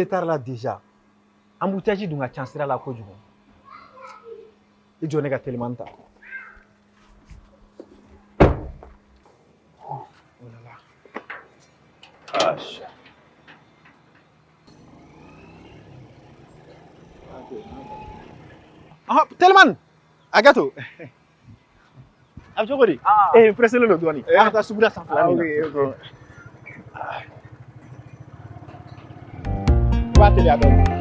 retard la déjà. Embouteillage dun ka ca sira la kojugu. I jɔ ne ka telimani ta. Oh là là. Ah, ah, telimani a to. A bɛ cogo di? Eh, pressé don dɔɔni. An ka taa suguda sanfɛla nin na. I b'a teliya dɔɔni.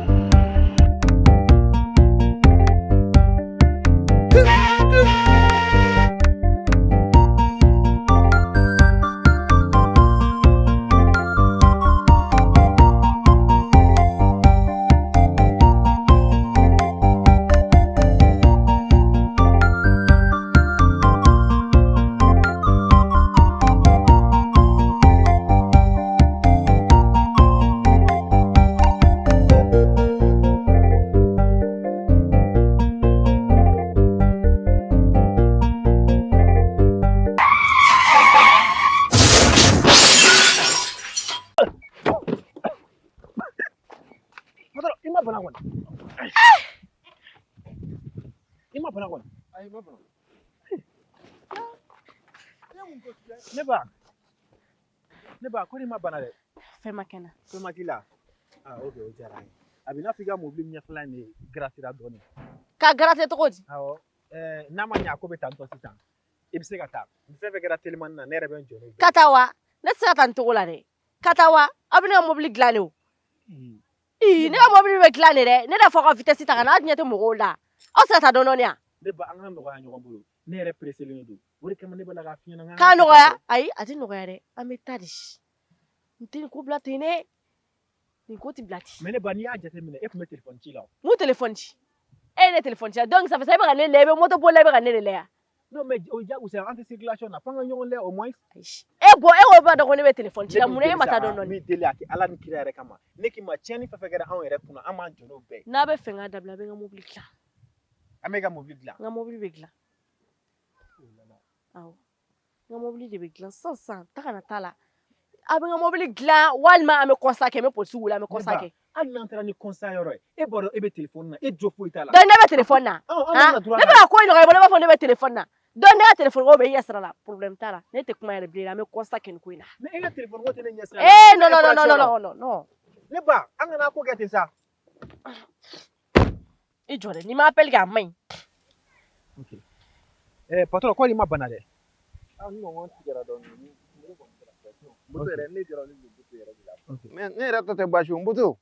I ma bana kɔni. I ma bana kɔni. Ayi, ma bana. Ne ba. Ne ba, ko ni ma bana dɛ. Fɛn ma kɛ n na. Fɛn ma k'i la. Ah, ok, o diyara n ye. A bɛ i n'a fɔ i ka mobili ɲɛfɛla in de gratira dɔɔni. Ka gratter cogo di? Awɔ. Ɛɛ, n'a ma ɲɛ a ko bɛ tantɔ sisan. I bɛ se ka taa. Ni fɛn fɛn kɛra telimani na, ne yɛrɛ bɛ n jɔ n'o bɛɛ. Ka taa wa? Ne tɛ se ka taa nin cogo la dɛ. Ka taa wa? Aw bɛ ne ka mobili dilan de o. Ii, ne ka mobili bɛ dilan de dɛ. Ne da fɔ ka vitesse ta ka na, aw ɲɛ tɛ mɔgɔw la. Aw tɛ se ka taa dɔɔni dɔɔni wa? Ne ba, an ka nɔgɔya ɲɔgɔn bolo. Ne yɛrɛ pressélen don. O de kama ne b'a la k'a f'i ɲɛna. K'a nɔgɔya? Ayi, a tɛ nɔgɔya dɛ. An bɛ taa de. N tɛ nin ko bila ten dɛ. Nin ko tɛ bila ten. Mais ne ba, n'i y'a jateminɛ, e tun bɛ téléphone ci la o. Mun téléphone ci? E ye ne téléphone ci la. Donc ça fait ça, e bɛ ka ne lajɛ, i bɛ moto boli la, e bɛ ka ne de lajɛ. Non mais o ye diyagosa ye, an tɛ circulation na, f'an ka ɲɔgɔn lajɛ au moins. Ayi. E bɔ, e ko b'a dɔn ko ne bɛ téléphone ci la, mun na e ma taa dɔɔni N dɔɔni? b'i deli a kɛ Ala ni kira yɛrɛ kama. Ne k'i ma tiɲɛni fɛn fɛn kɛra anw yɛrɛ kunna, an b'an jɔ n'o bɛɛ ye. N'a bɛ fɛ n ka dabila, a bɛ n ka mobili dilan. An bɛ ka mobili dilan. N ka mobili bɛ dilan. Awɔ. N ka mobili de bɛ dilan sisan sisan, ta kana t'a la. A bɛ n ka mobili dilan walima an bɛ constat kɛ, n bɛ polisiw wele, an bɛ constat kɛ. Hali n'an taara ni constat yɔrɔ ye, e b'a dɔn e bɛ téléphone na, e jo foyi t'a la. Donc ne bɛ téléphone na. An bɛ Ne bɛ ka ko in nɔgɔya i bolo, i b'a fɔ ne bɛ téléphone na. Donc ne ka téléphone ko bɛ i ɲɛ sira la, problème t'a la. Ne tɛ kuma yɛrɛ bilen, an bɛ constat kɛ nin ko in na. Mais e ka téléphone ko tɛ ne ɲɛ sira la. Eh non non non non non non non. Ne ba, an kana ko kɛ ten sa. I jɔ dɛ, n'i ma appel kɛ a man ɲi. Ok. Eh patron, ko i ma bana dɛ. Ah, n ɲɔgɔn tigɛra dɔɔni. Moto yɛrɛ, ne jɔrɔlen don moto yɛrɛ de la. Mais ne yɛrɛ ta tɛ baasi ye, moto.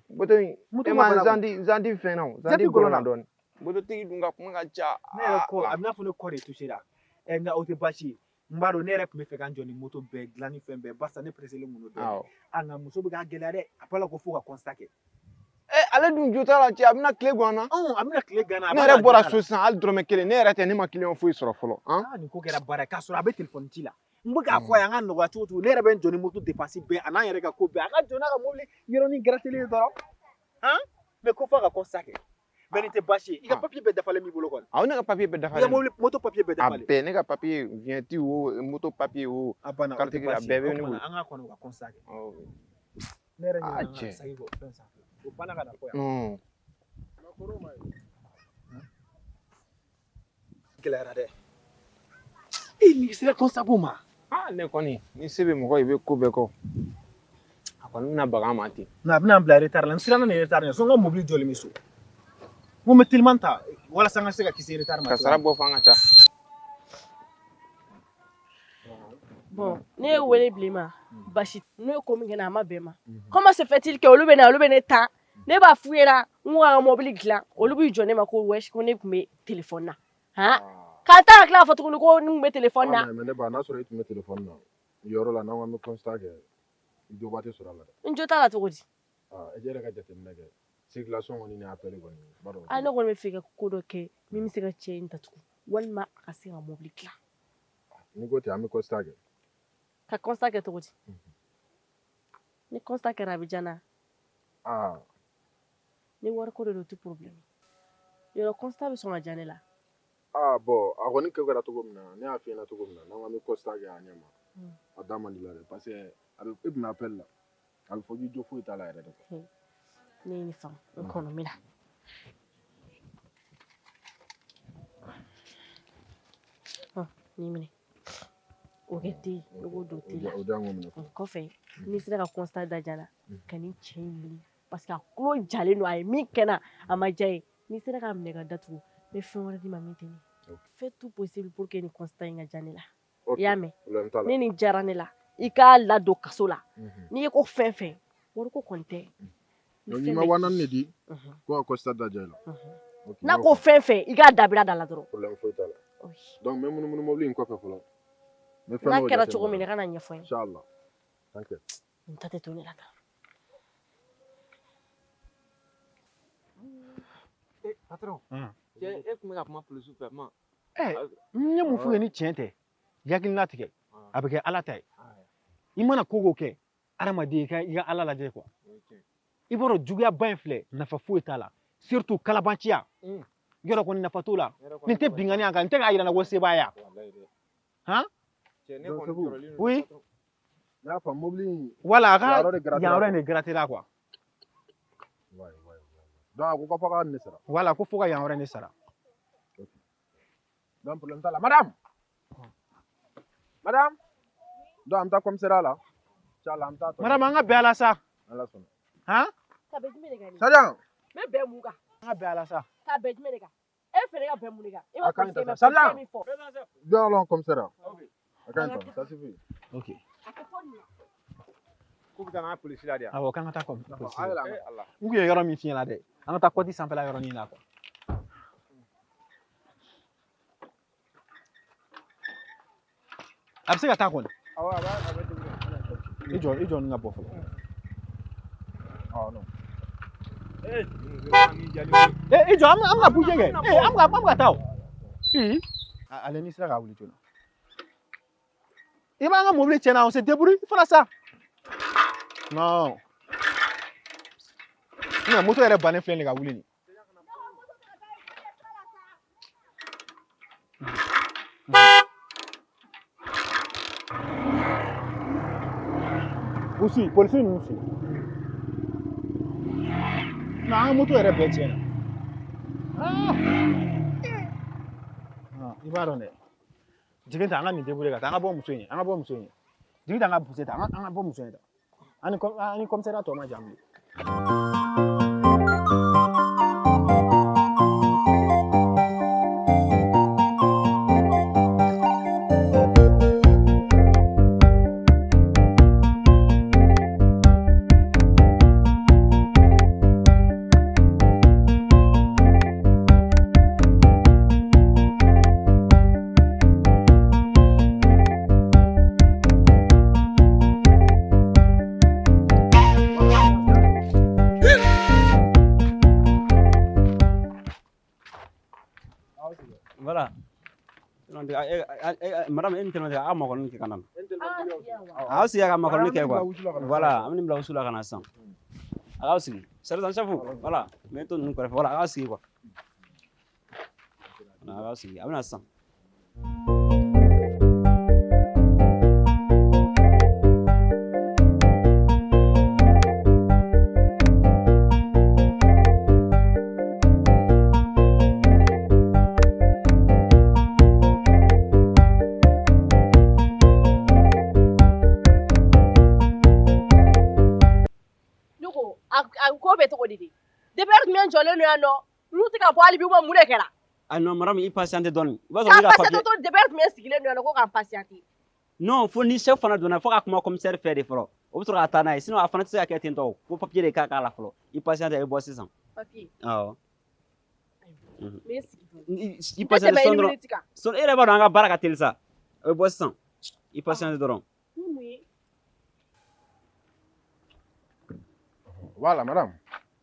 Moto in, Moto e ma ma bana. Zandi fɛn na o, zandi gɔlɔnna dɔɔni. Mototigi dun ka kuma ka ca. Ne yɛrɛ kɔ, a bɛ n'a fɔ ne kɔ de touché la. Ɛ nka o tɛ baasi ye. N b'a dɔn ne yɛrɛ tun bɛ fɛ ka n jɔ ni moto bɛɛ dilan ni fɛn bɛɛ, barisa ne pressé len kun don dɔɔni. Awɔ. A nka muso bɛ k'a gɛlɛya dɛ, a b'a la ko fo ka constat kɛ. Eh, ale dun jo t'a la cɛ, a bɛna tile gan na. A bɛna tile gan na. Ne yɛrɛ bɔra so sisan, hali dɔrɔmɛ kelen, ne yɛrɛ tɛ, ne ma client foyi sɔrɔ fɔlɔ. Ah, nin ko kɛra baara ye, k'a sɔrɔ a bɛ téléphone ci la. N bɛ k'a fɔ a ye an ka nɔgɔya cogo cogo, ne yɛrɛ bɛ n jɔ ni moto dépense bɛɛ, a n'an yɛrɛ ka ko bɛɛ, a ka jɔ n'a ka mobili yɔrɔnin gratelen ye dɔrɔn. Han? Mais ko f'a ka constat kɛ. Mais nin tɛ baasi ye, i ka papier bɛɛ dafalen b'i bolo kɔni. Awɔ, ne ka papier bɛɛ dafalen. I ka mobili moto papier bɛɛ dafalen. A bɛɛ, ne ka papier vignette o, moto papier o. A banna, o carte tɛ baasi a bɛɛ ye. bɛ ne bolo. An k'a kɔnɔ u ka constat kɛ. Awɔ. Ne yɛrɛ ɲinɛna n ka saki kɔ fɛn sanfɛ. O banna ka na fɔ yan. Gɛlɛyara dɛ. E nin sera constat ko ma. Ah, ne kɔni, ni se bɛ mɔgɔ ye, i bɛ ko bɛɛ kɔ. A kɔni bɛna baga an ma ten. Non, a bɛna n bila retard la. N siranna nin retard ɲɛ. So n ka mobili jɔlen bɛ so. N ko n bɛ teliman ta walasa n ka se ka kisi retard ma. Ka sara bɔ f'an ka taa. Bon, ne ye wele bila i ma, basi n'o ye ko min kɛ n na, a ma bɛn ma. Comment se fait-il que olu bɛ na, olu bɛ ne ta, ne b'a f'u ɲɛna n ko ka mobili dilan, olu b'i jɔ ne ma ko wesh, ko ne tun bɛ téléphone na. Han? K'an ta ka tila k'a fɔ tuguni ko n tun bɛ téléphone na. Mais ne ba, n'a sɔrɔ i tun bɛ téléphone na, yɔrɔ la, n'an ko an bɛ constat kɛ, joba tɛ sɔrɔ a la dɛ. N jo t'a la cogo di? Ah, e yɛrɛ ka jateminɛ kɛ. Circulation kɔni ni appel kɔni, b'a dɔn. Ah, ne kɔni bɛ fɛ ka ko dɔ kɛ min bɛ se ka cɛ in datugu walima a ka se ka mobili dilan. N'i ko ten, an bɛ constat kɛ. Ka constat kɛ cogo di? Ni constat kɛra, a bɛ diya n na. Ah. Ni wari ko de don, o tɛ problème. Yɔrɔ constat bɛ sɔn ka diya ne la. Ah, bon, a kɔni kɛ kɛra cogo min na, ne y'a f'i ɲɛna cogo min na, n'an ko an bɛ constat kɛ a ɲɛ ma. A da man di la dɛ, parce que a bɛ e tun bɛ appel la. A bɛ fɔ k'i jo foyi t'a la yɛrɛ de. Ne ye nin faamu, n kɔnɔ n bɛ na. Nin minɛ. O kɛ te ye, i k'o don te la. O d'an minɛ. O kɔfɛ, n'i sera ka constat da ja la, ka nin cɛ in wele. Parce que a tulo jalen don, a ye min kɛ n na, a ma diya ye. N'i sera k'a minɛ ka datugu, n bɛ fɛn wɛrɛ d'i ma min tɛ nin ye. Fais tout possible pour que nin constat in ka diya ne la. I y'a mɛn? Ni nin diyara ne la, i k'a ladon kaso la. N'i ye ko fɛn fɛn, wariko kɔni tɛ. N'i ma 4000 de di, ko ka constat da diya i la. N'a ko fɛn fɛn, i k'a dabira da la dɔrɔn. Problème foyi t'a la. Donc n bɛ munumunu mobili in kɔfɛ fɔlɔ. N'a kɛra cogo min na, i ka na ɲɛfɔ n ye. Inchallah. T'inquiète. Nin ta tɛ to ne la tan. Patron, cɛ e tun bɛ ka kuma polisiw fɛ kuma. N ye mun f'u ye ni tiɲɛ tɛ, hakilina tigɛ, a bɛ kɛ Ala ta ye. I mana ko o ko kɛ, adamaden i ka Ala lajɛ quoi. I b'a dɔn juguyaba in filɛ, nafa foyi t'a la. Surtout kalabanciya. Yɔrɔ kɔni nafa t'o la. Nin tɛ binkanni an kan, nin tɛ k'a yira n na ko sebaaya. Han? Oui. N'a fɔ mobili in. Voilà, a ka yan yɔrɔ in de gratter la quoi. Donc a ko fo ka nin sara. Voilà, ko fo ka yan yɔrɔ in de sara. Donc problème t'a la. Madame. Madame. Donc an bɛ taa commissariat la. Inchallah an bɛ taa. Madame, an ka bɛn a la sa. Ala sɔnna. Han? Ka bɛn jumɛn de kan? Sajan. N bɛ bɛn mun kan? An ka bɛn a la sa. Ka bɛn jumɛn de kan? E fɛnɛ ka bɛn mun de kan? I b'a fɔ k'i ma Sajan. Viens allons commissariat. A ka ɲi tan, ça suffit. Ok. K'u bɛ taa n'a polisi la de wa? Awɔ, k'an ka taa polisi la. N kun ye yɔrɔ min f'i ɲɛna dɛ, an ka taa kɔti sanfɛla yɔrɔnin la quoi. A bɛ se ka taa kɔni. Awɔ, a b'a débrouiller. I jɔ nin ka bɔ fɔlɔ. Ah non. I jɔ, an bɛna bouger kɛ. An bɛ ka taa o. Ale n'i sera k'a wuli joona. I b'an ka mobili tiɲɛna, on se débrouille, i fana sa. Non. Non, moto yɛrɛ bannen filɛ nin ye ka wuli nin. U suit, polisi ninnu suit. Non, an ka moto yɛrɛ bɛɛ tiɲɛna. I b'a dɔn dɛ. Jigin ta, an ka nin débrouiller ka taa, an ka bɔ muso in ye, an ka bɔ muso in ye. Jigin ta, an ka pousser ta, an ka bɔ muso in ye ta. An ni commissariat tɔ ma jan bilen. Voilà. Madame, e ni tɛmɛ a makɔnɔni kɛ ka na. A sigi a ka makɔnɔni kɛ quoi. Voilà, an bɛ nin bila wusu la ka na sisan. A k'aw sigi. Sergent chef, voilà, n bɛ to ninnu kɛrɛfɛ. Voilà, a k'aw sigi quoi. Voilà, a k'aw sigi. A bɛ na sisan. Ko bɛ cogo di de? Depuis heure jumɛn jɔlen don yan nɔ, olu tɛ ka bɔ hali bi, ou mun de kɛra? Ah non, madame, i patiente dɔɔni. I b'a sɔrɔ ne ka papier. Ka patiente depuis heure jumɛn sigilen don yan nɔ ko ka n patiente? Non, fo ni chef fana donna fo ka kuma commissaire fɛ de fɔlɔ. O bɛ sɔrɔ ka taa n'a ye, sinon a fana tɛ se ka kɛ ten tɔ. Fo papier de ka k'a la fɔlɔ. I patiente, i bɛ bɔ sisan. Papier. Awɔ. N bɛ sigi dɔɔni. I patiente sɔn dɔrɔn. Sɔn e yɛrɛ b'a dɔn an ka baara ka teli sa. O bɛ bɔ sisan. I patiente dɔrɔn. Ni mun ye? Voilà, madame.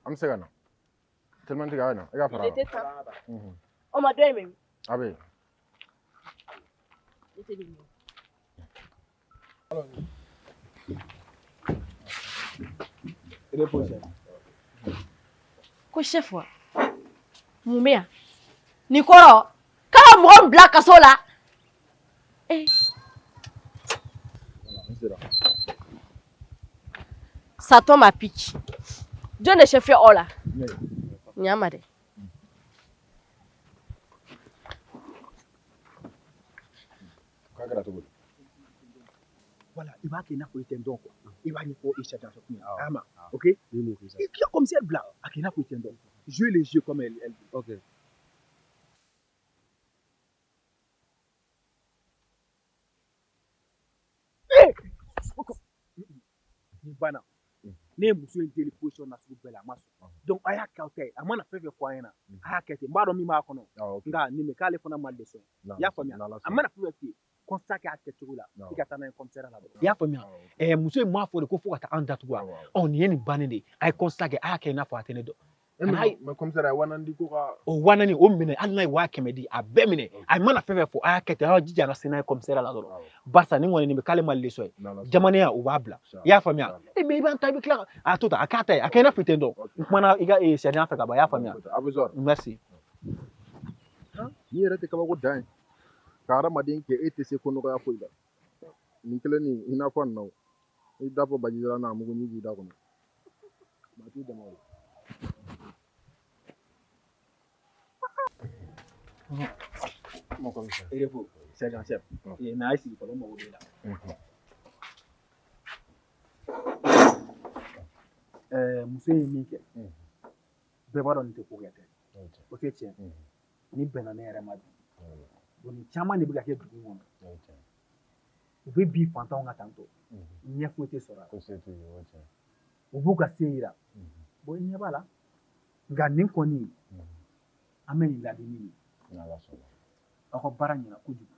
An bɛ se ka na. Tellement tigɛ a na. I ka fara. Il était temps. O ma dɔ in mɛ. A bɛ yen. Ne tɛ nin mɛn. Ko chef wa? Mun bɛ yan? Nin kɔrɔ k'a ka mɔgɔ min bila kaso la. Ça tombe à pic. Jɔn de chef ye aw la? Ɲa ma dɛ. K'a kɛra cogo di? Voilà, i b'a kɛ i n'a fɔ i tɛ n dɔn quoi. I b'a ɲɛfɔ i sergent chef ɲɛna. A ma. OK? I ka commissaire bila a kɛ i n'a fɔ i tɛ n dɔn. Jouer le jeu comme elle elle. Ok. Nin banna. Ne ye muso in deli position na sugu bɛɛ la, a ma sɔn. Donc a y'a kɛ aw ta ye, a mana fɛn fɛn fɔ a ɲɛna, a y'a kɛ ten. N b'a dɔn min b'a kɔnɔ. Nka nin bɛ k'ale fana ma leçon. I y'a faamuya? A mana fɛn fɛn f'i ye, constat kɛ a kɛcogo la, i ka taa n'a ye commissariat la dɔrɔn. I y'a faamuya? Muso in m'a fɔ de ko fo ka taa an datugu wa? Ɔ, nin ye nin bannen de ye. A ye constat kɛ, a y'a kɛ i n'a fɔ a tɛ ne dɔn. Mais commissaire, a ye 40 di ko ka. O 40,000 o minɛ, hali n'a ye 100 000 di, a bɛɛ minɛ. A mana fɛn fɛn fɔ, a y'a kɛ ten, a y'aw jija a ka se n'a ye commissariat la dɔrɔn. Barisa nin kɔni nin bɛ k'ale ma leçon ye. Jamanenya o b'a bila. I y'a faamuya? E mais i b'an ta, i bɛ tila ka a to tan, a k'a ta ye, a kɛ i n'a fɔ i tɛ n dɔn. N kumana i ka sergent fɛ ka ban, i y'a faamuya? Merci. Nin yɛrɛ tɛ kabako dan ye. Ka hadamaden kɛ e tɛ se ko nɔgɔya foyi la. Nin kelen nin i n'a fɔ nin na o. I da fɔ baji n'a mugu ɲi b'i da kɔnɔ. Maa t'i dɛmɛ o la. Repos, sergent chef. Na a ye sigi fɔlɔ, n mago b'e la. Muso in ye min kɛ, bɛɛ b'a dɔn nin tɛ ko kɛ tɛ. O tɛ tiɲɛ. Nin bɛnna ne yɛrɛ ma bi. Bon, nin caman de bɛ ka kɛ dugu kɔnɔ. U bɛ bi fantanw ka tantɔ. Ɲɛ foyi tɛ sɔrɔ a la. U b'u ka se yira. Bon, i ɲɛ b'a la. Nka nin kɔni, an bɛ nin ladi min ye. Aw ka baara ɲɛna kojugu.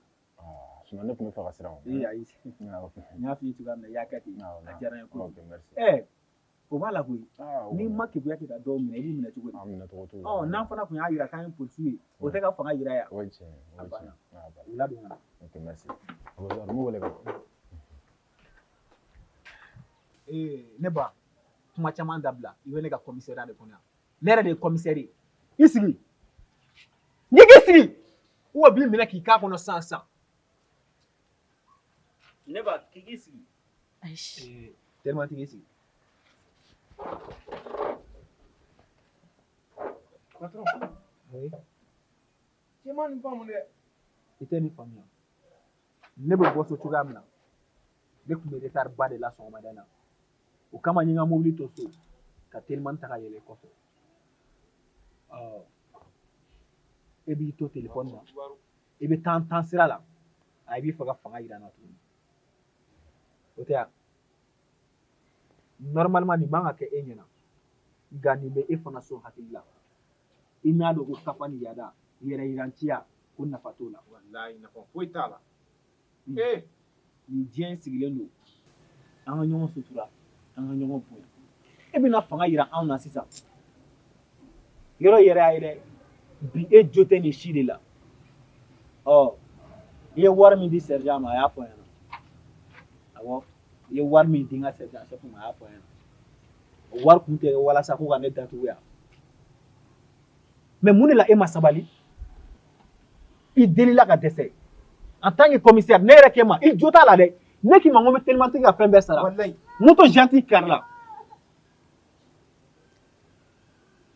Sinon ne tun bɛ fɛ ka siran o. Ee ayi. N y'a f'i ye cogoya min na, i y'a kɛ ten. A diyara n ye kojugu. Ok, merci. O b'a la koyi. N'i ma keguya kɛ ka dɔw minɛ, i b'u minɛ cogo di? An minɛ cogo t'o la. Ɔ, n'an fana tun y'a jira k'an ye polisiw ye, o tɛ ka fanga jira yan. O ye tiɲɛ ye. A banna. U ladon ka na. Ok, merci. N b'u wele ka na. Ne ba, kuma caman dabila. I bɛ ne ka commissariat de kɔnɔ yan. Ne yɛrɛ de ye commissaire ye. I sigi. N'i k'i sigi, ou b'i minɛ k'i k'a kɔnɔ sisan sisan. Ne ba, k'i k'i sigi. Ayi. Tellement t'i sigi. Patron. Oui. Cɛ ma nin faamu dɛ. I tɛ nin faamuya. Ne bɛ bɔ so cogoya min na, ne tun bɛ retard ba de la sɔgɔmada in na. O kama n ye n ka mobili to so ka telimani ta ka yɛlɛ kɔfɛ. Ɔ, e b'i to telefɔni na, i bɛ taa tan sira la, a i b'i fɛ ka fanga yira n na tuguni. O tɛ yan. Normalement nin man ka kɛ e ɲɛna, nka nin bɛ e fana sɔn hakili la. I n'a dɔn ko kafa ni yaada, yɛrɛ yiranciya, ko nafa t'o la. Walayi, nafa foyi t'a la. Nin diɲɛ in sigilen don, an ka ɲɔgɔn sutura, an ka ɲɔgɔn bonya. E bɛna fanga yira anw na sisan. Yɔrɔ yɛrɛ y'a ye dɛ, bi e jo tɛ nin si de la. Ɔ, i ye wari min di sergent ma, a y'a fɔ n ɲɛna. Awɔ, i ye wari min di n ka sergent chef ma, a y'a fɔ n ɲɛna. O wari kun tɛ walasa ko ka ne datugu yan. Mais mun de la e ma sabali? I delila ka dɛsɛ. En tant que commissaire, ne yɛrɛ k'e ma, i jo t'a la dɛ. Ne k'i ma ko n bɛ telimantigi ka fɛn bɛɛ sara. Moto jante kari la.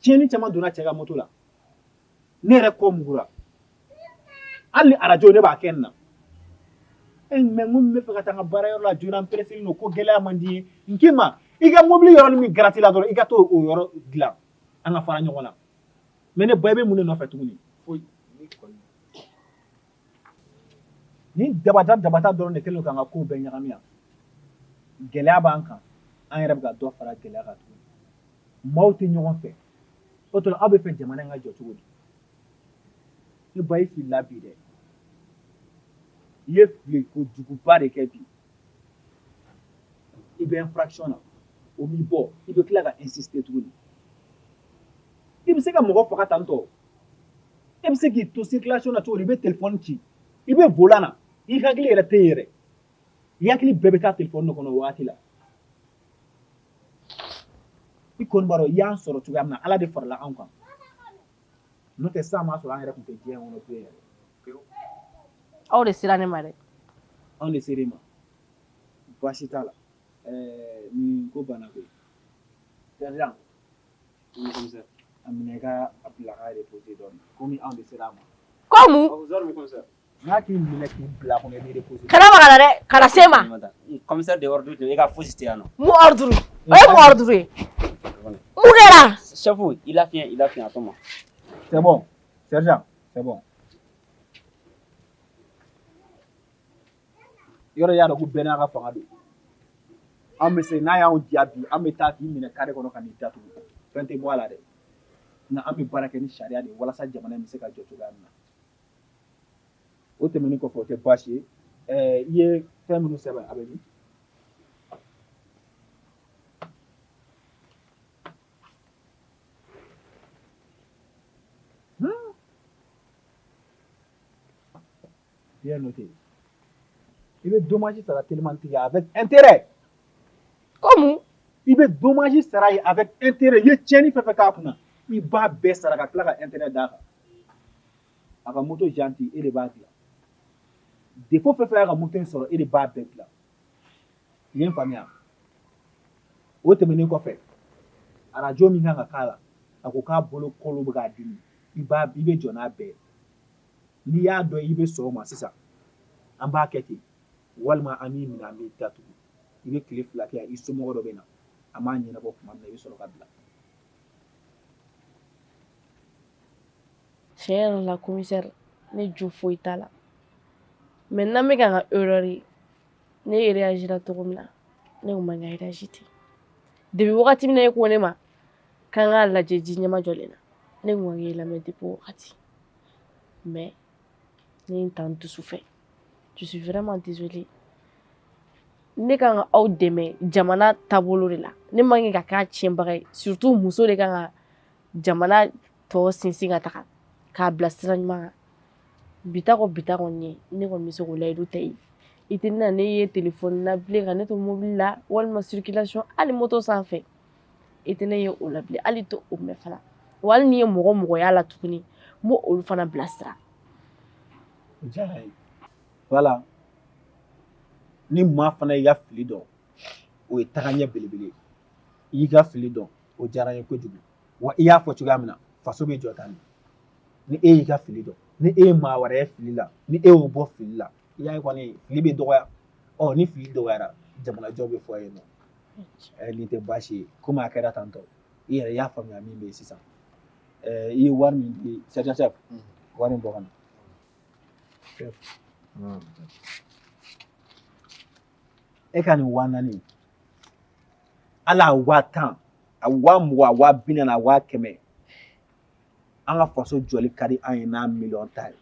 Tiɲɛni caman donna cɛ ka moto la. Ne yɛrɛ kɔ mugura. Hali ni arajo ne b'a kɛ nin na. Mais n ko n bɛ fɛ ka taa n ka baarayɔrɔ la joona, n pressé don, ko gɛlɛya man di n ye. N k'i ma, i ka mobili yɔrɔnin min garanti la dɔrɔn, i ka t'o o yɔrɔ dilan. An ka fara ɲɔgɔn na. Mais ne ba, i bɛ mun de nɔfɛ tuguni? Foyi. Ne kɔni. Ni dabata dabata dɔrɔn de kɛlen don k'an ka kow bɛɛ ɲagami yan. Gɛlɛya b'an kan, an yɛrɛ bɛ ka dɔ fara gɛlɛya kan tuguni. Maaw tɛ ɲɔgɔn fɛ. O tuma aw bɛ fɛ jamana in ka jɔ cogo di? Ne ba, i filila bi dɛ. I ye fili kojuguba de kɛ bi. I bɛ infraction na, o b'i bɔ, i bɛ tila ka insister tuguni. I bɛ se ka mɔgɔ faga tantɔ. E bɛ se k'i to circulation na cogo di? I bɛ téléphone ci, i bɛ volant na, i hakili yɛrɛ tɛ yen yɛrɛ. I hakili bɛɛ bɛ taa téléphone de kɔnɔ o waati la. I kɔni b'a dɔn i y'an sɔrɔ cogoya min na, Ala de farala anw kan. N'o tɛ sisan m'a sɔrɔ an yɛrɛ tun tɛ diɲɛ kɔnɔ bilen yɛrɛ. Aw de sera ne ma dɛ. Anw de sera i ma. Baasi t'a la. Nin ko banna koyi. Sergent, a minɛ i ka a bila k'a reposer dɔɔnin komi anw de sera a ma. Ko mun? N'a k'i minɛ k'i bila kɔnɔ i b'i reposer. Kana maga la dɛ, kana se ma. Commissaire de ordre i ka fosi tɛ yan nɔ. Mun ordre? O ye mun ordre ye? Mun kɛra? Chef, i lafiɲɛ, i lafiɲɛ a to ma. C'est bon, sergent, c'est bon. Yɔrɔ i y'a dɔn ko bɛɛ n'a ka fanga don. An bɛ se n'a y'anw diya bi an bɛ taa k'i minɛ carré kɔnɔ ka n'i datugu. Fɛn tɛ bɔ a la dɛ. Nka an bɛ baara kɛ ni sariya de ye walasa jamana in bɛ se ka jɔ cogoya min na. O tɛmɛnen kɔfɛ o tɛ baasi ye. Ɛɛ i ye fɛn minnu sɛbɛn a bɛ min? Bien noté. I bɛ dommage sara telimantigi avec intérêt. Ko mun? I bɛ dommage sara ye avec intérêt. I ye tiɲɛni fɛn fɛn k'a kunna, i b'a bɛɛ sara ka tila ka intérêt d'a kan. A ka moto jante e de b'a dilan. Défaut fɛn fɛn y'a ka moto in sɔrɔ e de b'a bɛɛ dilan. I ye n faamuya? O tɛmɛnen kɔfɛ, arajo min kan ka k'a la, a ko k'a bolo kolo bɛ k'a dimi. I bɛ jɔ n'a bɛɛ ye. N'i y'a dɔn i bɛ sɔn o ma sisan, an b'a kɛ ten. Walima an b'i minɛ an b'i datugu. I bɛ tile 2 kɛ yan, i somɔgɔ dɔ bɛ na. An b'a ɲɛnabɔ tuma min na, i bɛ sɔrɔ ka bila. Tiɲɛ yɛrɛ la commissaire, ne jo foyi t'a la. Maintenant n bɛ ka n ka erreur ye. Ne réagira cogo min na, ne kun man ka réagir ten. Depuis wagati min na e ko ne ma k'an k'a lajɛ ji ɲɛma jɔlen na, ne kun kan k'e lamɛn depuis o wagati. Mais ne ye n ta n dusu fɛ. Je suis vraiment désolée. Ne kan ka aw dɛmɛ jamana taabolo de la. Ne man kan ka k'a tiɲɛbaga ye. Surtout muso de kan ka jamana tɔ sinsin ka taga k'a bila sira ɲuman kan. Bi ta kɔ bi ta kɔni ye ne kɔni bɛ se k'o layidu ta i ye. I tɛ na ne ye téléphone na bilen ka ne to mobili la walima circulation hali moto sanfɛ. I tɛ ne ye o la bilen hali i tɛ o mɛn fana. Wa hali n'i ye mɔgɔ mɔgɔ y'a la tuguni, n b'o olu fana bilasira. O diyara n ye. Voilà. Ni maa fana y'i ka fili dɔn, o ye tagaɲɛ belebele ye. I y'i ka fili dɔn, o diyara n ye kojugu. Wa i y'a fɔ cogoya min na, faso bɛ jɔ tan de. Ni e y'i ka fili dɔn, ni e ye maa wɛrɛ ye fili la, ni e y'o bɔ fili la, i y'a ye kɔni fili bɛ dɔgɔya. Ɔ ni fili dɔgɔyara, jamanajɔ bɛ fɔ yen nɔ. Ɛ nin tɛ baasi ye. Komi a kɛra tan tɔ, i yɛrɛ y'a faamuya min bɛ yen sisan. Ɛɛ i ye wari min di sergent chef, wari in bɔ ka na. Chef. E ka nin 4000, hali a 10 000, a 20 000, a 40 000, a 100 000, an ka faso jɔli ka di an ye n'a miliyɔn 10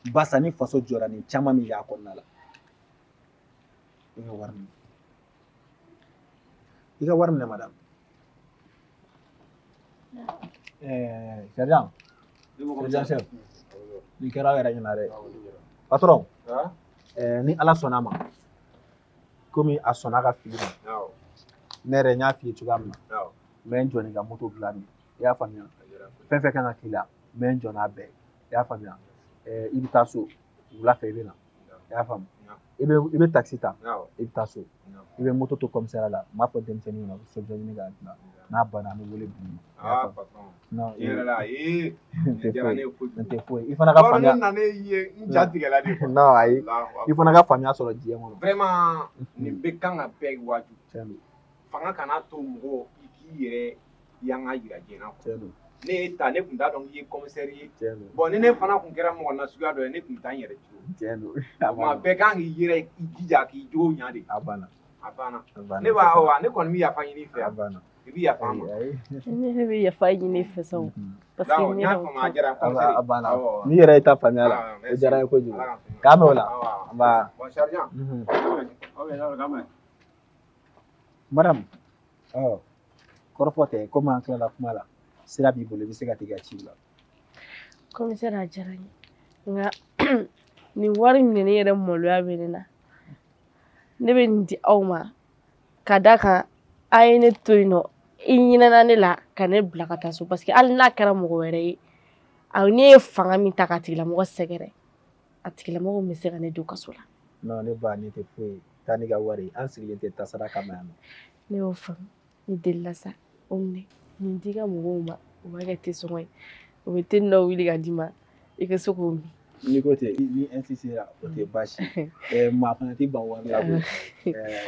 ye. Barisa ni faso jɔra nin caman min y'a kɔnɔna la. I ka wari minɛ. I ka wari minɛ madame. Ɛɛ sergent, sergent chef, nin kɛra aw yɛrɛ ɲɛna dɛ. Patron, ɛɛ ni Ala sɔnna a ma, komi a sɔnna a ka fili ma, ne yɛrɛ n y'a f'i ye cogoya min na, n bɛ n jɔ n'i ka moto dilanni ye. I y'a faamuya? Fɛn fɛn kan ka k'i la, n bɛ n jɔ n'a bɛɛ ye. I y'a faamuya? Ɛɛ i bɛ taa so, wula fɛ i bɛ na. I y'a faamu? I bɛ taxi ta, i bɛ taa so. I bɛ moto to commissariat la, n b'a fɔ denmisɛnnin ɲɛna u bɛ solution ɲini k'a dilan. N'a banna an bɛ wele bila i ma. I y'a faamu? Patron. Non, Tiɲɛ yɛrɛ la, ee, nin nin tɛ diyara foyi ne ye ye. Nin kojugu. tɛ foyi ye. I fana ka B'a dɔn ne faamuya. nanen ye n ja tigɛla de quoi. Non, ayi. Allahu I fana akbar. ka faamuya sɔrɔ diɲɛ kɔnɔ. Vraiment, nin bɛ kan ka bɛɛ waaju. Tiɲɛ don. Fanga kana to mɔgɔ i k'i yɛrɛ yanga yira diɲɛ na quoi. Tiɲɛ don. Ne ye ta, ne tun t'a dɔn k'i ye commissaire ye. Tiɲɛ don. Bon, ni ne fana tun kɛra mɔgɔ nasuguya dɔ ye, ne tun bɛ taa n yɛrɛ turu. Tiɲɛ don. O tuma bɛɛ kan k'i yɛrɛ i jija k'i jogo ɲa de. A banna. A banna. A banna. Ne b'a wa ne kɔni bɛ yafa ɲini i fɛ A yan. banna. I bɛ yafa n ma. Ayi, ayi. Ne yɛrɛ bɛ yafa ɲini i fɛ sa o. Parce que D'accord, ne n y'a yɛrɛ faamu a diyara n A commissaire. a banna. Awɔ. N'i yɛrɛ y'i ta faamuya la, Ah, o merci. diyara n ye kojugu. Ala k'an sɔn. K'an bɛn o la. Awɔ. An ba. Bon, sergent. Ok, d'accord, k'an bɛn. Madame, ɔ kɔrɔfɔ tɛ komi an tilala kuma la, sira b'i bolo i bɛ se ka t'i ka ciw la. Commissaire a diyara n ye. Nka nin wari minɛni yɛrɛ maloya bɛ ne na. Ne bɛ nin di aw ma ka da kan a ye ne to yen nɔ i ɲinɛna ne la ka ne bila ka taa so parce que hali n'a kɛra mɔgɔ wɛrɛ ye a ne ye fanga min ta k'a tigilamɔgɔ sɛgɛrɛ a tigilamɔgɔ bɛ se ka ne don kaso la. Non, ne ba nin tɛ foyi ye. Taa n'i ka wari ye. An sigilen tɛ tasara kama yan nɔ. Ne y'o faamu. Ni delila sa, o minɛ. Nin di ka mɔgɔw ma, u b'a kɛ te sɔngɔ ye. U bɛ te dɔw wuli ka d'i ma, i ka se k'o min. N'i ko ten, ni insistera, o tɛ baasi ye. Maa fana tɛ ban wari la koyi.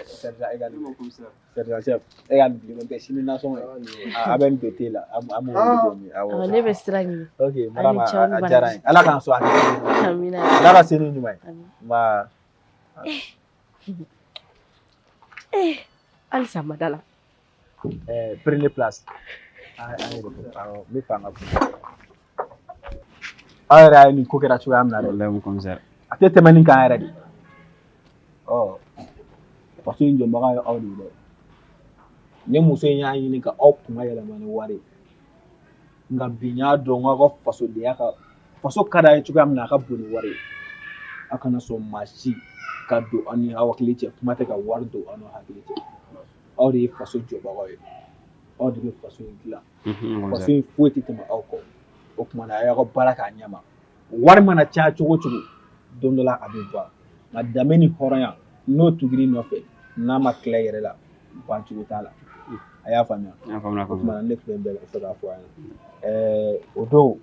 Sergent, e ka nin, sergent chef, e ka nin bilen tɛ sini nasɔngɔ ye. A bɛ nin don te la, an b'o wuli k'o min. Awɔ. Ne bɛ sira ɲini. Ok, Mariama, a diyara n ye. Ala k'an sɔn hakili. Amina. Ala ka se ni ɲuman ye. Nba. Halisa ma da la. Prenez place. Awɔ, n bɛ fɛ an ka kuma. Aw yɛrɛ y'a ye nin ko kɛra cogoya min na dɛ. Walahi, commissaire. A tɛ tɛmɛ nin kan yɛrɛ de. Ɔ, faso in jɔnbaga ye aw de ye dɛ. Ne muso in y'a ɲini ka aw kunna yɛlɛma ni wari ye. Nka bi n y'a dɔn k'aw ka fasodenya ka faso ka d'a ye cogoya min na, a ka bon ni wari ye. Aw kana sɔn maa si ka don aw ni aw hakili cɛ, kuma tɛ ka wari don aw n'aw hakili cɛ. Aw de ye faso jɔbagaw ye. Aw de bɛ faso in dilan. Faso in foyi tɛ tɛmɛ aw kɔ. O tuma na, a y'aw ka baara k'a ɲɛ ma. Wari mana caya cogo o cogo, don dɔ la a bɛ ban. Nka danbe ni hɔrɔnya, n'o tugur'i nɔfɛ, n'a ma tila i yɛrɛ la, ban cogo t'a la. A y'a faamuya? O tuma na, ne tun bɛ fɛ k'a fɔ a ɲɛna. O don,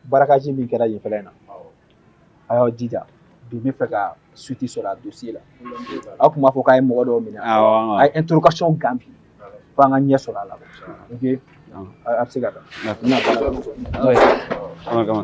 braquage min kɛra yen fɛnɛ in na, a y'aw jija. Bi n bɛ fɛ ka suite sɔrɔ a dossier la. Aw tun b'a fɔ k'a ye mɔgɔ dɔw minɛ. A ye interrogation gan bi fo an ka ɲɛ sɔrɔ a la. Ok, a bɛ se ka taa. N bɛna baara kɛ. Kama kama.